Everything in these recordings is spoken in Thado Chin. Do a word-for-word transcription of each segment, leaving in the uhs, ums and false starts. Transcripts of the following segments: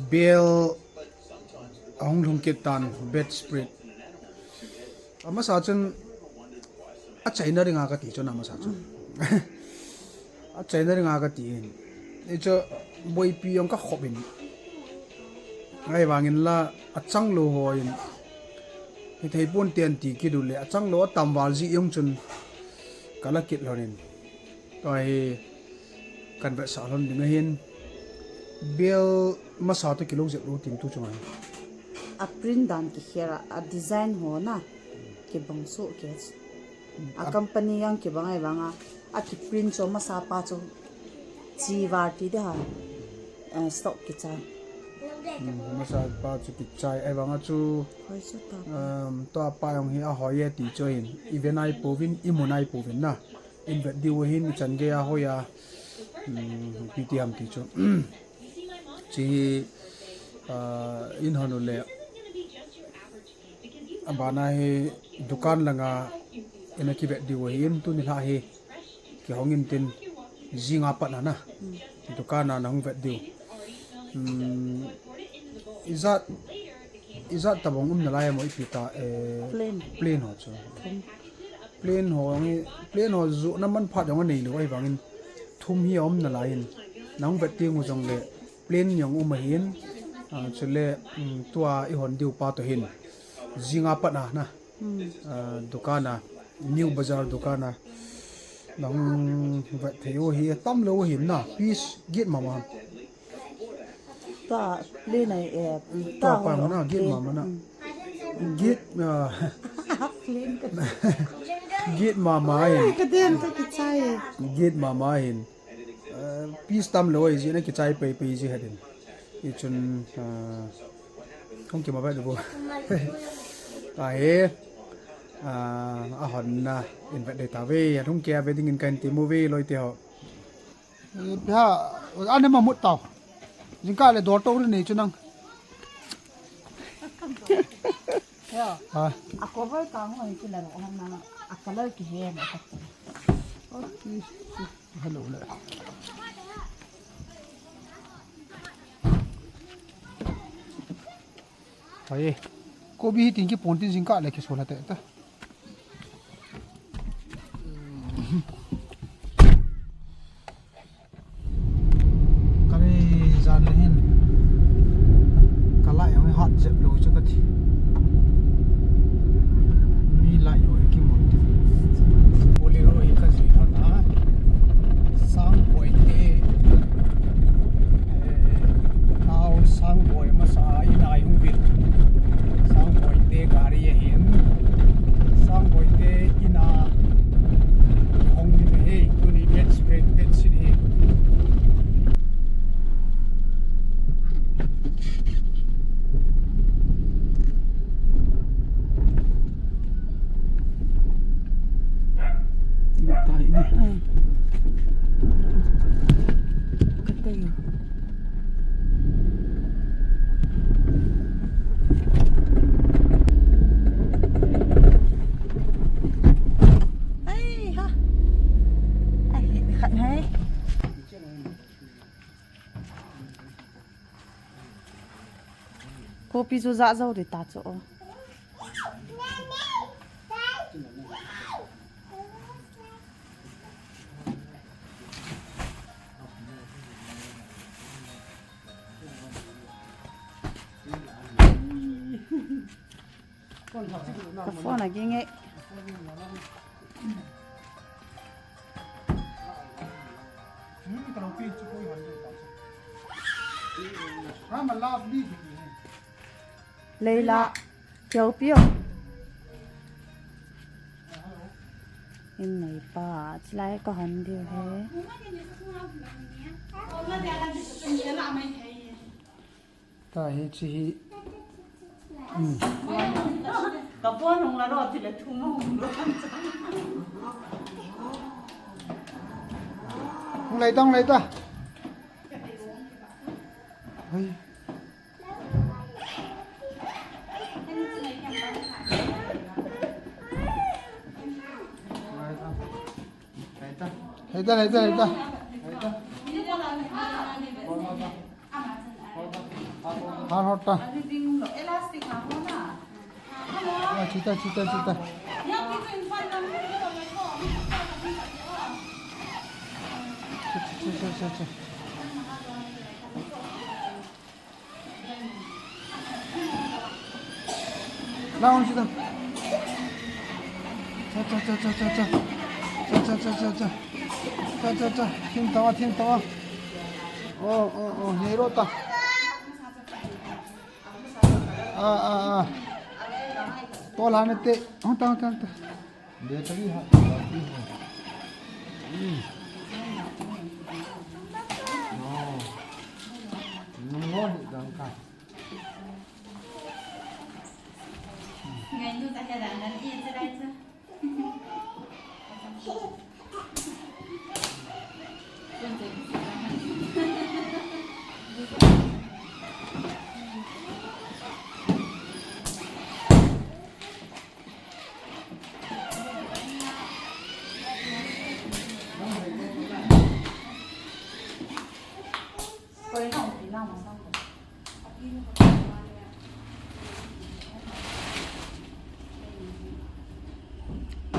Bel ahung lhung kit tan, bedspread. Amasa chun achaina dinga kati chun amasa chun. Achaina dinga kati in. Hichu boipi jong kakhop in. Ahivangin la achang lou hon. Hithei ponte ti kit uleh achang lou atam val jeh jong chun kala kit lhon in. Tua hi kan vetsah lhon ding ahin. Bel masa toh kilou jep lou tin tu chunga hi. A print dan kikhel a, a design ho na kibang soh kei. A company jong kibang ahivanga, a kiprint chu masa pa chu chi val ti ding ham, eh, stock kichai. Hmm, masa pa chu kichai ahivanga chu, hoi chu ta. Um, tua pa jong hi ahoi e ti chu ahin, ive nai pouvin, imu nai pouvin na. Invet diu ahin, ichan gei a hoi a, um, ipi ti ham ti chu. Hiche hi, ah, in hon uleh. Abana hi dukan langa ina kivet diu ahin, tuni lha hi kihong intin jinga pat na na. Dukan a nahung vet diu. Um, ijat, ijat tabang um nalai mo ipi ta, eh, plain. Plain ho chu. Plain ho jong hi, plain ho johna manphat jong anei lou ahivangin thum hi aum nalai in. Nahung vet teng u jongle plain jong um ahin, ah, chule, um, tua ihon diu pa toh hin. Jinga pat na na. Hmm. Ah, dukan a, New Bazar dukan a. Nahung vet thei u hi, atam lou ahin na. Piece get mama. Tua plain a, eh, tua pa ho na, get plain. Mama na. Hmm. Get, ah, plain ka. Get mama ahin. Ka den ka kichai. Get mama ahin. Eh, piece tam lou ahi jeh in akichai pei pei ji hadin. Hichun, ah, hung kima vet diu. Tua hi, ah, ahon na invet dei tauve. Ahung kei a ve dingin kahin temu ve loi te ho. Eh, pia, ane ma mut tau. Jingkah le dol to ri nei chu nang. Ya. Ha. A cover ka ngo ki la ro ha na, a color kihe na ka. Okay. Hello le. Hai. Kobi hi tin ki pon tin jingkah le kisol ha te ta. Kani jan le hin. Ka lai jong hat jep lou chu kati. Mi lai jong kimu ti. Bolero hi ka jui lhon a. Sangboi te. Eh, nao Sangboi masa a in a hung vil. Sangboi te gari ahin. Sangboi te in a hung vil he. Tuni bedspread, bedsheet hi. Ai ha. Ai, khat hai. Kopi chu ja jo de ta chu. Ka phone a ging e. Leila, keu piu. In nei pa, chilai ka hon diu he. Tahi chi hi. Hmm. Ka phone hung la ro ti le thum hung ro. Hung lai ta, hung lai ta. Hei. Hei ta, hei ta, hei ta. Hei ta. Har hot ta. Ari ding lo, elastic ha ho na. Ah, chita, chita, chita. Yang ki tu infan nam ni lo na ko. Cha, cha, cha, cha, cha. Naon sita. Cha, cha, cha, cha, cha, cha. Cha, cha, cha, cha, cha. Cha, cha, cha. Thim tawa, thim tawa. Oh, oh, oh. Nei ro ta. Ah, ah, ah. To la ne te. Hong ta, hong ta, hong ta. Battery ha, battery ha. Hmm. No. No, no, no, no. Ngai nu ta he da nan i che dai che.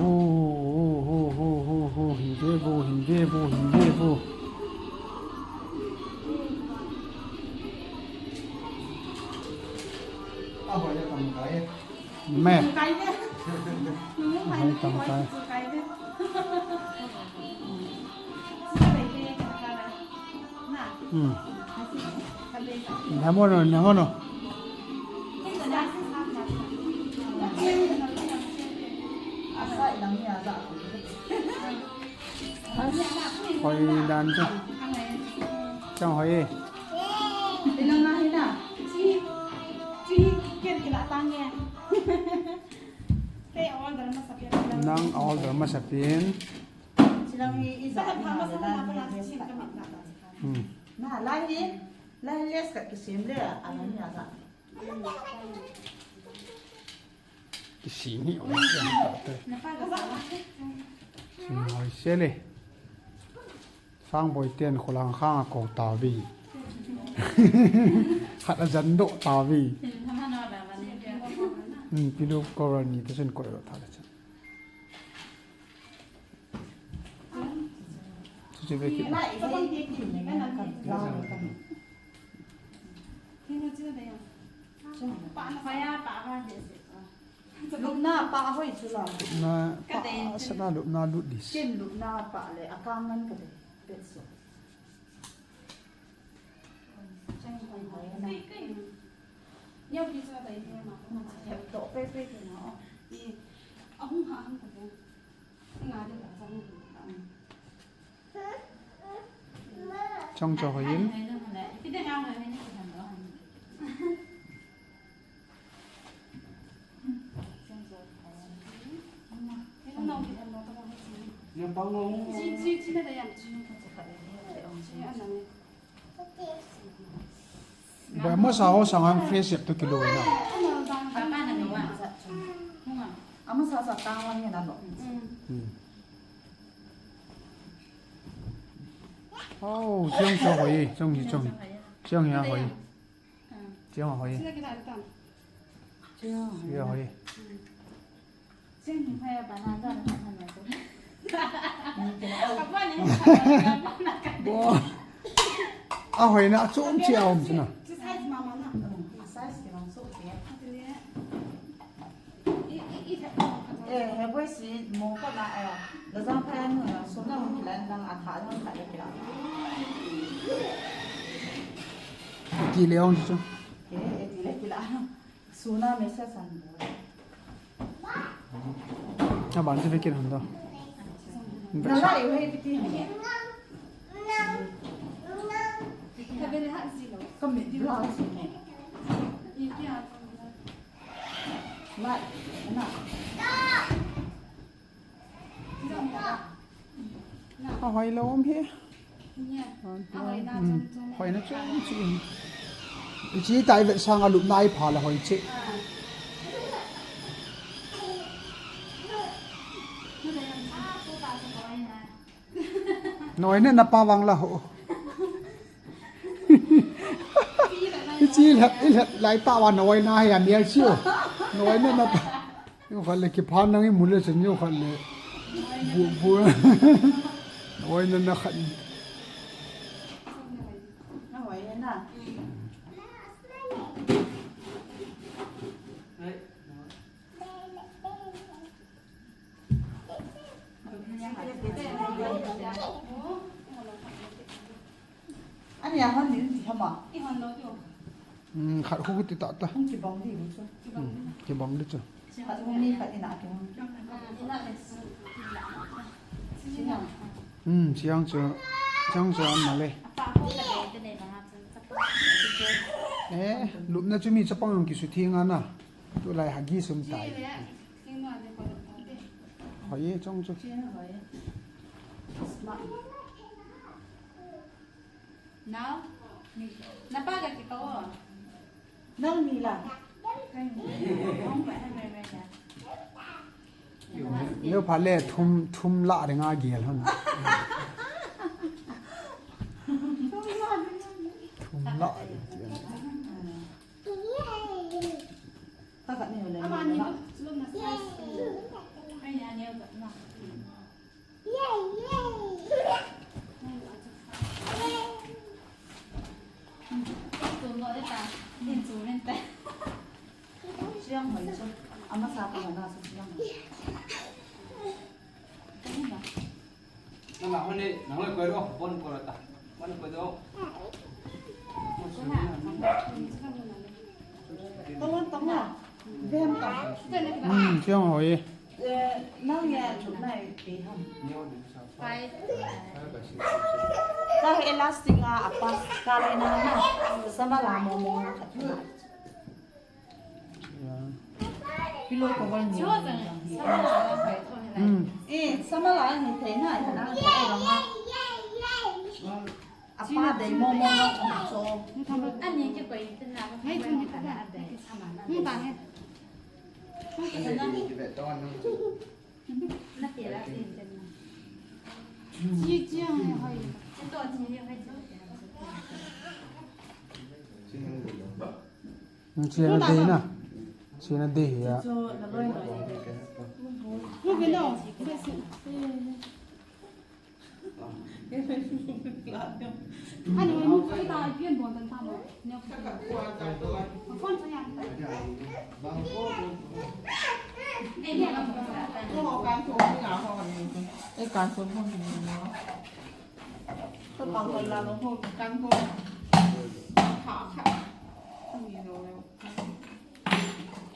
Ho, ho, ho, ho, ho, ho, hin ve vo, hin ve vo, hin ve vo. Me. Hai tang kai. Hmm. Namono, namono. Hoi dan chu. Chang hoi. Ina na hina. Chi, chi, ken kila tange. Nang order masapin. Hmm. Na, lai hi, lai les ka kisem le, a na ni a za. Kisem hi, o, kisem ka te. Kisem hoi se le. Sang boi ten kholang khang a ko ta vi. Khat a jan do ta vi. Hmm, pilu ko ra ni te sen ko ro ta le. Chuche ve kit. Lupna pa hoi chu la. Lupna pa, sana lupna lut dis. Ken lupna pa le, a kang ngan ka de. Pet so. Neo ki chu la dai ni ma. To pe pe ke na. I, a hung ha hung ka de. Chong cho hoi in. Ba masa ho sang hang fresh yep to kilo na. Ama sa sa tang wan ni na lo. Hmm. Oh, chong cho hoi, chong hi chong. Chong hi hoi. Chong hoi. Chong hoi. Bo. A hoi na chong chi a um chu na. Eh, he boi si mo ko na, eh, la jang pha nu na so na mo ki lan dang a tha jang pha le ki la. Ki le ong chu. Ke, eh, ki le ki la. Suna message an bol. Aban chu ve kit hon to. Na la yu hei ti. Ka ve le ha si lo. Ka me di la si ne. Ni ti a. La, na. A hoi lou um hi. Hmm. Hoi na chom chom. Ichi tai vet sang a lupna i pha la hoi che. Noi ne na pa vang la ho. Chi lhet, i lhet lai ta wa noi na ya mial chi o. Noi na na ta. Yo khat le kipha nang i mu le chen yo khat le. Bu, bu. Noi na na khat. Ani a hon ni ti hama. I hon lo ti o. Hmm, khat khu ti ta ta. Hung kibang di bu chu. Hmm, kibang di chu. Khat khu ni khat ina ki hung. Ina le su. Sina. Hmm, siang chu. Siang chu an na le. Apa ko ka de te ne ba ha chu. Eh, lupna chu mi chapang ang kisu thi nga na. Tu lai ha gi sum tai. Hoi ye chong chu. Now, na pa ka ki pa o. Nang ni la. Neo pha le thum, thum la ring a gel hon. Thum la ring a gel. Ta ka ni le. Ama ni lo na size. Ai ni a neo ka na. Siang mai chu. Ama sa ka na sa siang mai. Nang hone, nang hoi koi do, bon koi ta. Bon koi do. Tong tong a. Vem ta. Hmm, siang hoi. Eh, nang ya chuk nai pe ham. Ka elastic a apa ka le na na. Sama la mo mo na ka. Pillow cover ni. Hmm. Eh, sama la ni thei na, na thei na. Apa dei mo mo na ko cho. Ani ke koi tin na. Ngai thun ni ka da. Ni ta he. Na te la tin tin na. Chi chi ang hai. Chi to chi hai. Chi na dei na. Chi na dei ya.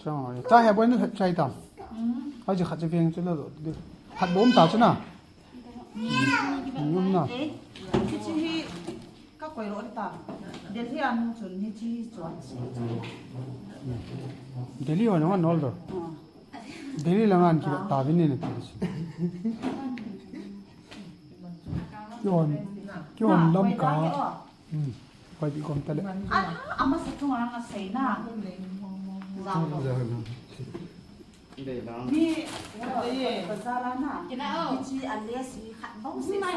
Chang oi. Ta he boi nu het chai tam. Ai ji khat che veng chu lo lo. Khat bom ta chu na. Yum na. Hichi hi ka koi lo ta. Delhi anu chun hichi hi chuan. Delhi ho nang an nol do. Delhi lang an ki ta vin ne ti. Kion, kion lam ka. Hmm. Koi bi kom ta le. A, ama sa chung ang a sei na. Zang lo. Ni, ye, bazar a na. Kina o. Kichi a le si khat bang sei sa.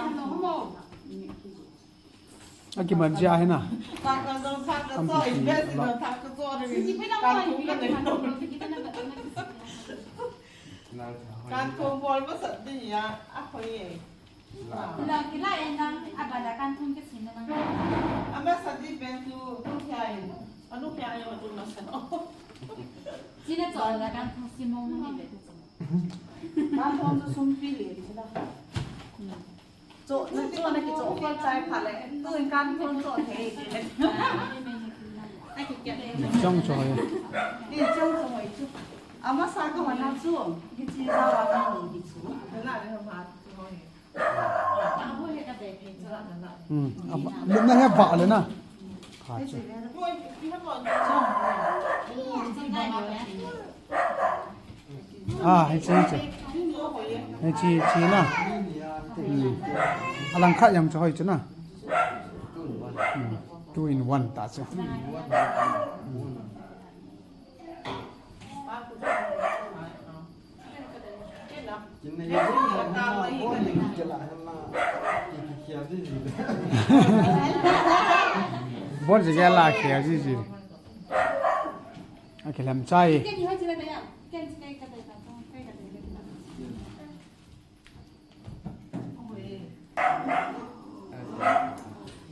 A ki man jia he na. Thak ka zo, thak ka zo, invest in thak ka zo. Kan thum ka nei. Kan thum bol masat ding ya, a khoi e. La, kila e nang, a bala kan thum ke sin nang. A masat ding pen tu, tu kya e. Anu kya e, tu masat. Sina chol la kan thum si mong ni le tu. Kan thum tu sum pi le, sina. Cho, na cho na ki cho khol chai pha le. Tu in kan thon cho thei. Chong cho ye. Ni chong cho ye chu. Ama sa ka wana chu. Ki chi za wa na ni ki chu. Na na ma chu ho ye. Hmm. Ama, na he ba le na. Pha chu. Ah, hichi, hichi. Hichi, hichi na. Hmm. Alang khat jong chu hoi chu na. Hmm. Two in one ta chu. Hmm. Bon, je la khel ji ji. Akilhem chai.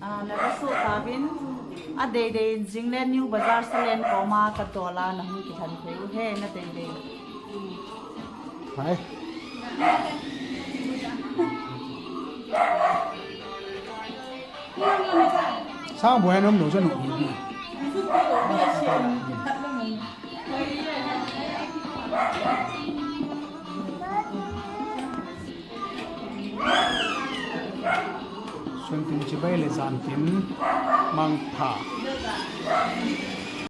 Ah, na ka su ta vin. A dei dei in jing le New Bazar Salen koma ka tola na hung kilhen thei u he na dei dei. Hai. Sang bu hen um lo chanu. Sun tin chibai le jan tin mangpha.